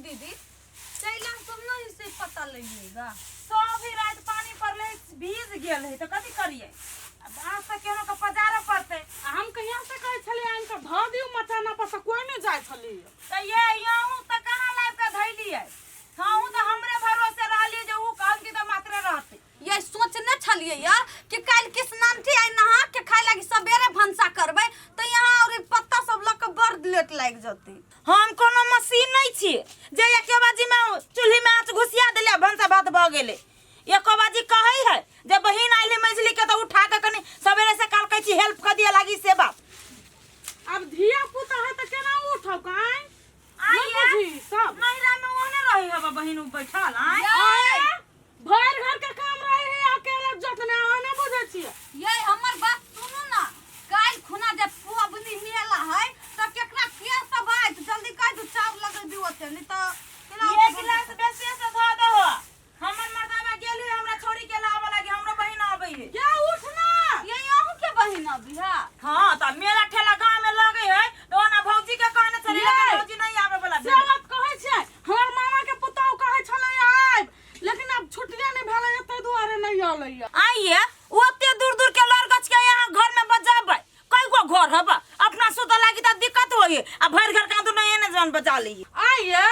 दीदी चैला तुम नहीं से पता लगिएगा। सब ही रात पानी पड़ले, भीज गेल है, तऽ कथी करियै? आब आज तऽ केहनो के पजारऽ पड़तै। आ हम कहिया से कहै छलियै आनि कऽ धऽ दियौ मचाना पर से, कोइ नहि जाइ छलियै। तऽ ये यहूँ तऽ कहाँ लाबि कऽ धैलियै? हमहूँ तऽ हमरे भरोसे रहलियै जे उ कहलकै तऽ मात्रे रहतै। ये सोचने छलियै यार कि काल्हि कृष्णांठी आइ नहा के खाय लागी सवेरे भनसा करबै, तऽ यहाँ और ई पत्ता सब लऽ के बड़ लेट लागि जतै। हम कोनो मशीन नहि छियै जे एके बाजीमे चूल्हीमे आँच घुसिया देलियै आ भनसा भात भऽ गेलै। एको बाजी कहै है जे बहिन आयल है मझली के, तऽ उठा के कनि सवेरे से काल कहै छी हेल्प कऽ दिअ लागी से बात। आब धिया पुता है तऽ केना उठब काइन? आइ नहि बुझी सब। नैहरा मे ओहने रहै हब बहिन उ बैठल आइ। आय, भरि घर के काम रहे है अकेले जतने, अहाँ नहि बुझै छियै। ये हमर बात सुनू ना, काल्हि खुना जे पबनी मेला है तऽ केकरा के सब आयत, जल्दी कहि दू, चाउर लगै दियौ ओते, नहि तऽ केना? एक गिलास बेसी से धऽ दहो। हमर मर्दाना गेल है हमरा छोड़ी के लाबऽ लागी, हमरो बहिन आबै है। ये उठ ना। ये अहूँ के बहिन अभी है? हाँ, तऽ मेला ठेला गाँव में लगे है तऽ ओना भौजी के कहने छलियै, ये। लेकिन भौजी नहीं आबे वाला से बात कहै छियै, हमर मामा के पुतहु कहै छलै आयब, लेकिन आब छुट्टिए नहि भेलै, ताहि दुआरे नहि एलैया। आइए ओते दूर दूर के लड़कच के यहाँ घर में बजाबै, कई गो घर हब, अपना सुतऽ लागी तऽ दिक्कत होई आ भरि घर कांदू नहीं एने जन बजा ली। आइए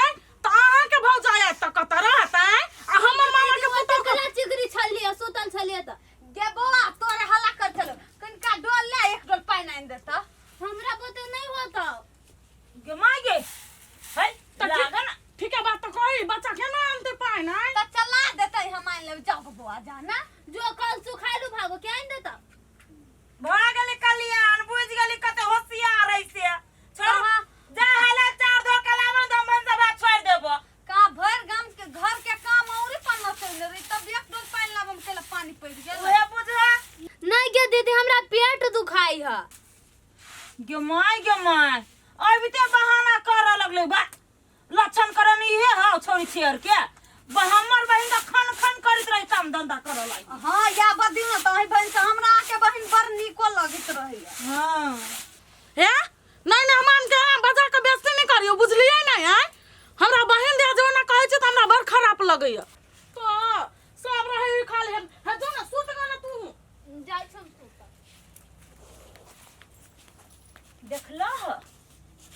तऽ अहाँके भौजाई आयत तऽ कतऽ रहतै? आ हमर मामा के पुतहु के कला चिकरी छलियै, सुतल छलियै तऽ। गे बौआ, तोरे हल्ला कर छलो, कनिका डोल ले, एक डोल पानि आनि देतऽ। हमरा बुते नहि होतौ। गे माय गे है। तऽ ठीक- लागन। ठीक है बात तऽ कही, बच्चा केना आनतै पानि आइ? तऽ चला देतै, हम आनि लेबै। जाओ बौआ, जा ना। जो कल सुखायलू भागो के आनि देतौ। भऽ गेलै कल्याण, बुझि गेली कते होशियार है से। छोड़। कहाँ? जा हेला चार धो के लाबल तऽ हम भनसा भात छोड़ि देबो। का भरि गाम के घर के काम औरी पन्ना चलि रही, तब एक डोल पानि लाबऽ में केला पानी पड़ि गेल। उहे बुझा। नहीं गे दीदी, हमरा पेट दुखाई है। गे माय, गे माय, अबिते बहाना करऽ लगलै बा। लक्षण करन इहे हौ छोड़ी छेड़ के। हमर बहिन तऽ खन खन करैत रही काम धंधा करऽ लागि। हाँ, या बदियौ ने तऽ अहीं बहिन से हमरा अहाँके बहिन बड़ नीको लगैत रहैया। हाँ। हे नहीं नहीं, हम आनके अहाँ बजा के बेइज्जती नहीं करियो, बुझलियै नहीं? आँय, हमरा बहिन दिया जो ना कहै छै तऽ हमरा बड़ खराब लगैया। तो सब रहै खाली हे, हे जो ना सुत गे ना तू। जाइ छम सुतऽ। देखलह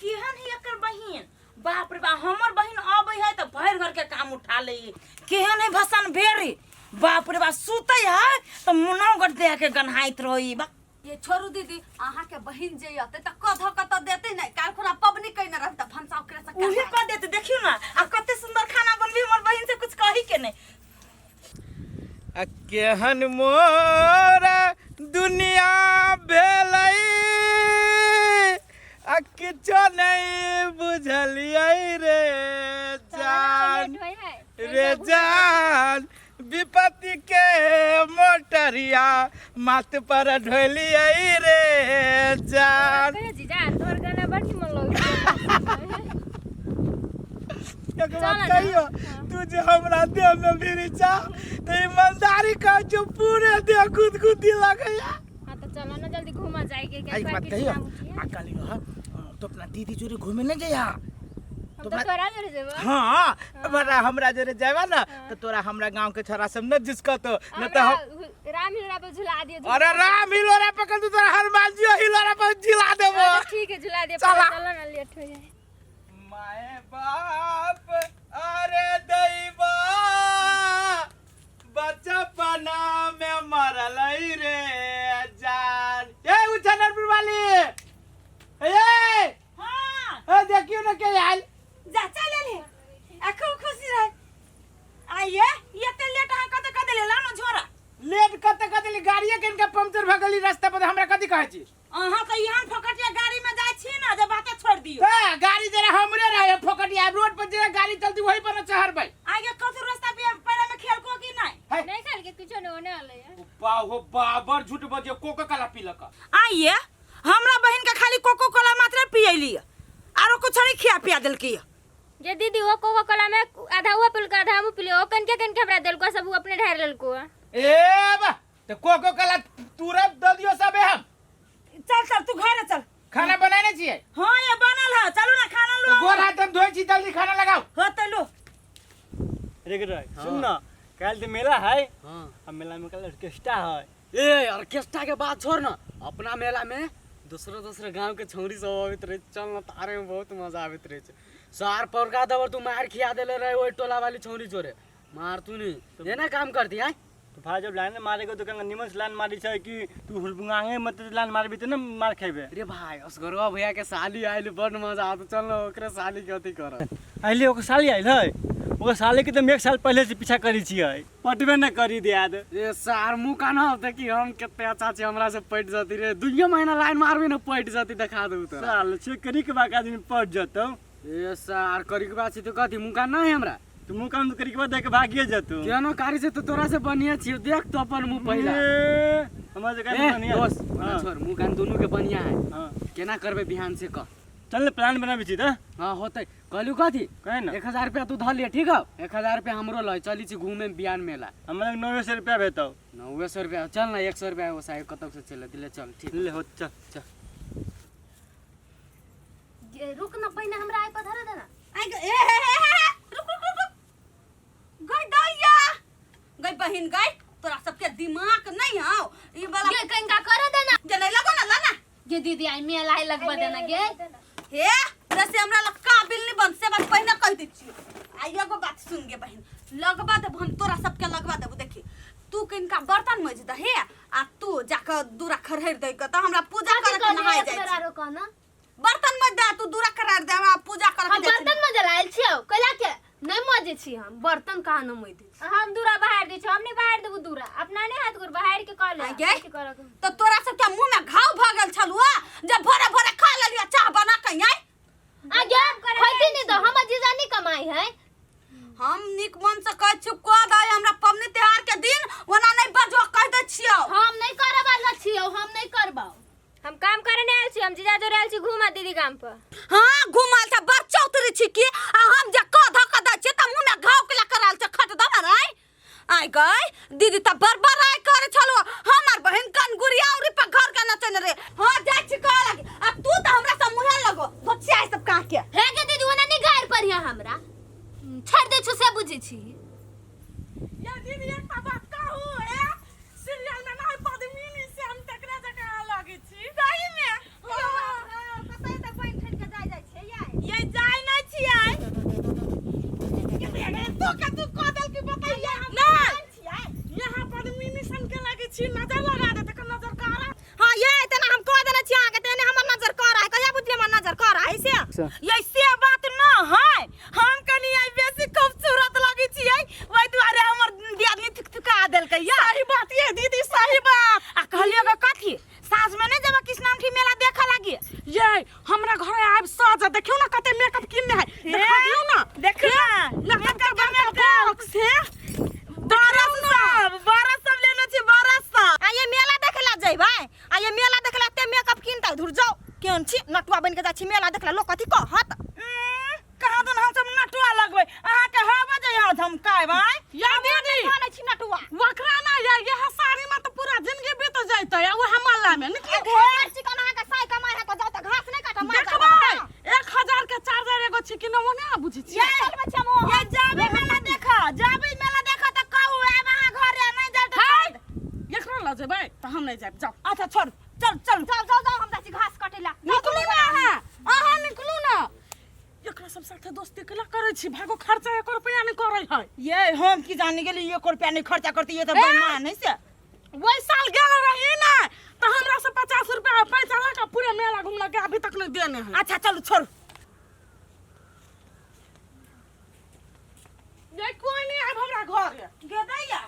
केहन है एकर बहिन? बाप रे बाप, हमर बहिन अबै है तऽ भरि घर के काम उठा लै है। केहन है भसन भेरी, बाप रे बाप, सुतै है तऽ मुनौ गट दे के गन्हाइत रही बा। ये छोड़ू दीदी, अहाँ के बहिन जे अतै तऽ कध कत देतै नै, काल्हि खुना पबनी कइने रहतै तऽ भनसा ओकरे से उहे करबा। कऽ देतै। देखियौ ने आ कते सुंदर खाना बनबी, हमर बहिन से कुछ कही के नहि। आ केहन मोर दुनिया भेलै, आ किछो नहि बुझलियै रे जान, रे जान, विपत्ति के मोटरिया माथ पर ढोलियै रे जान। जीजा, तोहर गाना बड़ निमन लगै। एक बात कहियो, तू जे हमरा देह में भिरी छा तऽ ईमानदारी कहै छौ, पूरे देह गुदगुदी लगैया। हाँ तो चलो ना जल्दी घूमा जाएंगे। एक बात कहियो, आ कहलियो हाँ, तो अपना दीदी जोरे घूमे नहीं जइहा। हम तो तोरा जोरे जेबो। हाँ, हमरा हमरा जोरे जाबा ना तो तोरा हमरा गांव के छोरा सब न जिसकतो न तो हम राम हिलोरा पर झुला दियो। अरे राम हिलोरा पर कल तोरा हनुमान जी हिलोरा पर झुला देबो। हाँ, तो ठीक है, झुला दियो। चला। चलो ना, लेट हो जाए। माए बाप अरे दैबा बचपना में मरल रे जान। ए उछनरपुर वाली, ए। हाँ। ए देखियो ना के आयल। जा चल ले आ खूब खुशी रह। आइए ये ते लेट अहाँ कते कते ले लानो झोरा। लेट कते कते ले, गाड़िए के इनका पंक्चर भ गेली रास्ता पर, हमरा कथी कहै छी? अहाँ तऽ एहन फोकटिया गाड़ी में जाइ छी ना जे बाते छोड़ दियो। ए गाड़ी जरा हमरे रहे फोकटिया, रोड पर जरा गाड़ी चलती वही पर न चढ़बै। आगे कथु रास्ता पे पैरा में खेलको की नहीं? है। नहीं खेल के किछो नहीं होने वाला है। बा हो बाबर झूठ बजे, कोका कोला पीलक। आइए हमरा बहिन के खाली कोको कोला मात्र पियली, आरो कुछ नहीं खिया पिया देलकी। जे दीदी, वो कोका कोला में आधा हुआ पिलको, आधा हम पिलियो, वो कनके कनके हमरा देलको, सब वो अपने ढार लेलको। ए बा तो कोको कोला तुरंत दे दियो सबे हम। चल चल, तू घरे चल। खाना बनाने छियै? हाँ ये बनल है, चलू ना खाना लो। लो। गोर हाथ हम धोइ छी, जल्दी खाना लगाओ। होतै लो। रे रे, सुन ना, काल्हि तऽ मेला है। हाँ। आ मेला में कल ऑर्केस्ट्रा है। ए, ऑर्केस्ट्रा के बात छोड़ ना, अपना मेला में दूसरो दूसरो गांव के छौरी सब आबैत रहे। चल ना, तारे में बहुत मजा आबैत रहे छै। सार पौरका दबर तू मार खिया देले रहे ओहि टोला वाली छौरी जोरे। मार तू नहीं एना काम करती हैं। तो भाई जब लाइन मारे तो कंगा निमन से लाइन मारी छै कि तू हुलबुंगांगे मत लाइन मारबी त ना मार खेबे। रे भाई, असगरवा भैया के साली आइल, बड़ मजा आत। चल ना, ओकरे साली के अथी कर। आइले ओकर साली आइल है? ओकर साली के त हम एक साल पहले से पीछा करी छियै, पटबे न करी दियाद। ए सार, मुँह कान देखी हम कते अच्छा छी, हमरा से पट जती रे। दुइयो महीना लाइन मारबी न पट जती, देखा दू तोरा। साल छे करी के बाद आदमी पट जतौ। ए सार, करी के बात छी तो कथी मुँह कान नहीं हमरा? तू मुँह कान करी के बाद देख के भागिए जतौ। केनो कारी से तो तोरा से बढ़िया छियो, देख तो अपन मुँह पहिला। ए, हमरा से ए काहे बढ़िया? दोस्त, हाँ। छोड़, मुँह कान दुनू के बढ़िया है। हाँ। केना करबे बिहान से कह। चल ने, प्लान बनाबै छी त। हाँ होतै। कहलू कथी? कहे ना। 1000 रुपया तू धऽ लिअ, ठीक हौ? 1000 रुपया हमरो लय चली छी घूमे बिहान मेला। हमरा लग 900 रुपया भेटौ। 900 रुपया? चल ना, 100 रुपया वो साहेब कतौ से चल दिले। चल ठीक। ले हो, चल चल। गे, रुक ना, पहिने हमरा आइ पर धरे देना। आइ गे, ए हे हे हे हे, रुक रुक रुक रुक। गई दैया, गई बहिन गई, तोरा सबके दिमाग नहीं हौ ई वाला। गे, कनिका करे देना। जे नहीं लगो ना, लाना। गे दीदी, आई मेला आई लगबा देना गे। हे रे, से हमरा लग काबिल नहीं बन, से बात पहिने कह दै छियो। आ एगो बात सुन गे बहिन, लगबा देबो हम तोरा सबके, लगबा देबो। देखी, तू किनका बर्तन मज दहे आ तू जाके दूरा खरहर दे के, त हमरा पूजा कथी करे के नहाय कहलियै? जाइ एक बेर छी। आरो कहना। बर्तन मत दे, तू दूरा खरहर दे, हमरा पूजा करे हम के जाइ छी। बर्तन मजल आयल छियौ, कैला के नहीं मजे छी हम बर्तन? कहाँ न मजै छी हम? दूरा बहार दै छी। हम नहीं बहार देबो दूरा, अपना नहीं हाथ गोर बहार के कहले। आ गे? कथी करऽ के? तो तोरा सबके मुंह में घाव भऽ गेल छलुआ जे भोरे भोरे खा लेलियो चाह बना के? आइ आ गे, खैती नहीं तो हमर जीजा नहीं कमाई है। हम नीक मन से कहै छी, कह दे हमरा पबनी त्योहार के दिन ओना नहीं बजो, कह दै छियौ। हम नहीं करे वाला छियौ, हम नहीं करबौ। हम काम करे नहीं आयल छी, हम जीजा जोरे आयल छी घूमा दीदी गाम पर। हाँ, घुमल छ, बड़ चौतरी छी की? आ हम जे कह धऽ के दै छियै तऽ मुंह में घाव के ला कराल छै खट दमा रे। आइ गई दीदी, तऽ बड़ बड़ आइ करे छलो हमर बहिन कन गुड़िया उरी पर घर के नचन रे। हाँ, जाइ छी कह लगी। आ तू तऽ हमरा से मुहे लगो धोचिया सब कहाँ के। हे गे दीदी, ओना नहीं गारि पढ़िया हमरा, छोड़ दे छु से बुझै छी। ये दीदी, एकटा बात कहू? ए सीरियल में नहीं पद्मिनी से हम तकरा जकाँ लगै छी सही में। हाँ। कतऽ तऽ पानि ठन के जाइ जाइ छियै यार? ये जाय नहीं छियै। तू के तू कह देल कि बतैया नहीं, यहाँ पद्मिनी सन के लगै छी, नजर लगा दे तकर नजर कारा। हाँ, ये तेना हम कह देने छी अहाँके, तेने हमर नजर कर है। कहिया बुझलियै हमर नजर कर है से? ये से बात न है, हम कनी आई बेसी खूबसूरत लगै छियै, ओहि दुआरे हमर दियादनी थुकथुका देलकै। या सही बात ये दीदी, सही बात। आ कहलियो गे कथी, साँझ में नहीं जेबै कृष्णामठी मेला देखऽ लागी? ये हमरा घर आबि सज, देखियौ ना कते मेकअप किनने है, देखा दियौ ना। देख ना। मेकअप के बड़का बॉक्स है। 1200, 1200 लेने छी, 1200। आ ये मेला देखे ला जइबै? आ ये मेला देखे ला एते मेकअप किनतै? धुर जाओ, केहन छी, नटुआ बनि के जाइ छी मेला देखला, लोक कथी कहत? कहाँ दन हम सब नटुआ लगबै अहाँके हवा जे यहाँ धमकायबै। या दीदी, बनै छी नटुआ। ओकरा ना या यह साड़ी में तो पूरा जिंदगी बीत जैतै, आ वह मल्ला में निकली। चिकन अहाँके साई कमाइ है तऽ जाउ तऽ घास नहि काटऽ मार। देखबै, 1000 के चार्जर एगो छी कि नवो ने बुझै छियै। ये जाबे मेला देखऽ, जाबे मेला देखऽ तऽ कहू आब अहाँ घरे नहीं जाब तऽ छोड़ दे। एकरा लऽ जेबै तऽ हम नहि जायब, जाउ। अच्छा छोड़, चल चल। जाउ जाउ जाउ, हम जाइ छी घास कटै ला। निकलू ना अहाँ, अहाँ निकलू ना। एकरा सब साथे दोस्ती केला करै छी? भागो, खर्चा 1 रुपया नहि करै है। ये हम की जाने गेली 1 रुपया नहीं खर्चा करती, ये तो बेईमान है से। वही साल गेल रही ना तऽ हमरा से 50 रुपया पैसा लऽ कऽ पूरे मेला घुमलक, अभी तक नहि देने है। अच्छा चलू, छोड़। ये कोई नहीं आब हमरा घर। गे दैया,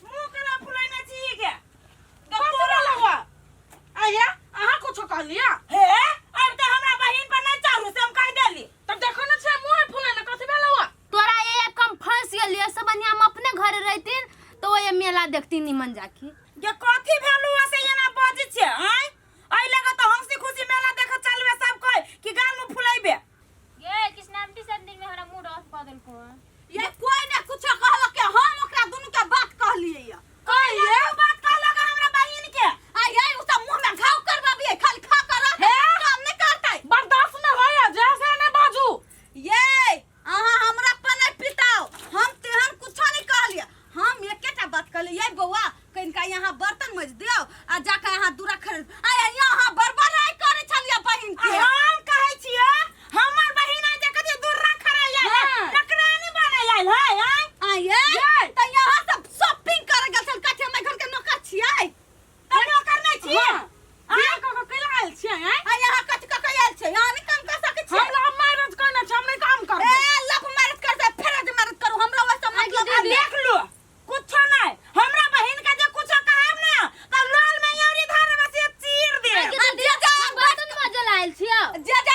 मुँह केना फुलैने छी गे? कथी लगवा आया? अहाँ कुछो कहलियै? हे, अब तऽ हमरा बहिन पर नहीं चढ़ू, से हम कहि देली। तब देखो ने छै मुँह फुलेने, कथी भेल हुआ? तोरा ये कम फंस गेलियै से बढ़िया हम अपने घरे रहतीन तो वो ये मेला देखती निमन जाके। गे, कथी भेलू से एना बजै छै? आँय, एहि लगे तऽ हंसी खुशी मेला देखऽ चलबे सब कोइ कि गाल मुँह फुलैबे? गे, कृष्णामठी सब दिन में हमरा मूड ऑफ कऽ देलको। ये कोई ने कुछो कहलक के, हम ओकरा दुनू के बात कहलियै ये। कहिए बात कहलक हमरा बहिन के? आ ये उ सब मुंह में घाव करबाबियै, खाली खा कर रहतै, काम नहीं करतै। बर्दाश्त नहि होइया, जैसे नहि बाजू। जे